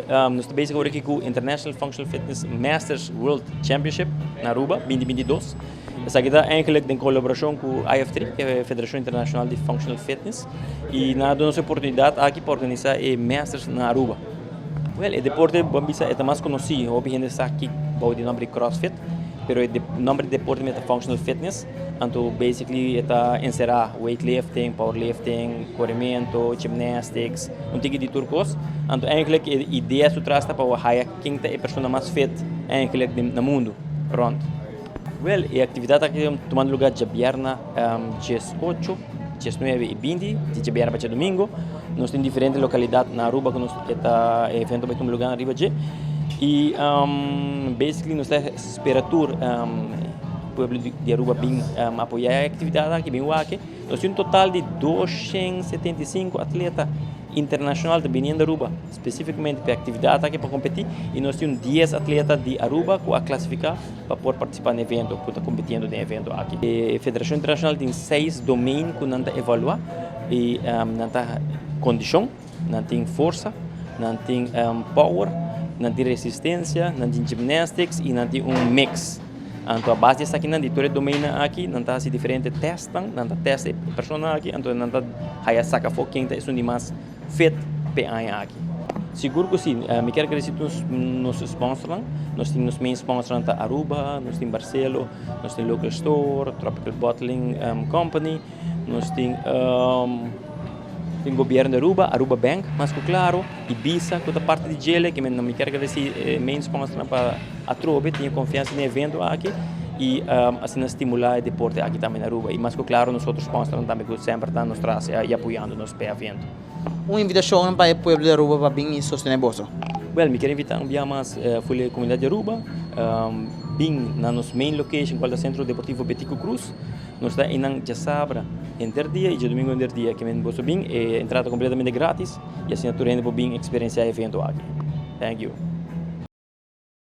Nos ta bezig awor aki ku International Functional Fitness Masters World Championship na Aruba 2022. Esaki ta eigenlijk den kolaborashon ku IF3, e Federashon Internashonal di Functional Fitness, i nan a duna nos e oportunidat aki pa organisá e Masters na Aruba. Wel, e deporte bo a bisa e ta mas konosí, hopi hende sa kiko bou di nòmber di CrossFit, pero e nòmber di deporte mes ta Functional Fitness. Anto basically e ta enserá weightlifting, powerlifting, koremento, gymnastics, un tiki di tur kos. Anto eigenlijk e idea su tras ta pa haya ken ta e persona mas fit eigenlijk den na mundu rond. Wel, e aktividat aki ta tumando lugá djabièrna 18, 19 i 20, di djabièrna pa djadumingu. Nos tin diferente lokalidat na Aruba ku nos e ta e evento bai tuma lugá riba dje. I basically nos ta spera tur pueblo di Aruba bin apoya e actividad aki, bin wak. Nos tin un total di 275 atleta internacional ta biniendo Aruba specificamente pa e actividad aki pa competi y nos tin un 10 atleta di Aruba cu a clasifica pa por participa na e evento, cu ta competiendo den e evento aki. E Federacion Internacional tin seis domain cu nan ta evalua y nan ta condicion, nan tin forsa, nan tin power, nan tin resistencia, nan tin gymnastics y nan tin un mix. Anto a base di esakinan, di tur e domeinnan aki, nan ta hasi diferente testnan, nan ta test e personanan aki, anto nan ta haya saka afó ken ta esun di mas fit p'e aña aki. Sigur ku si, mi kier agradesí tur nos sponsornan, nos tin nos main sponsornan ta Aruba, nos tin Barcelo, nos tin Local Store, Tropical Bottling Company, Nos tin tin gobierno di Aruba, Aruba Bank mas ku klaro, i Bisa ku ta parti di djele, ke mi kier agradesi e main sponsornan pa atrobe tin e konfiansa den e evento aki i asina stimulá e deporte aki tambe na Aruba. I mas ku klaro nos otro sponsornan tambe ku semper ta nos tras i apoyando nos p'e evento. Un invitashon pa e pueblo di Aruba pa bin i sostené boso. Wel, mi kier invitá un bia mas full e komunidat di Aruba bin na nos main location kual ta Centro Deportivo Betico Croes. Nos ta einan djasabra henter dia i djadumingu henter dia. Ke men boso bin, e entrada ta kompletamente gratis i asina tur hende por bin eksperensiá e evento aki. Thank you.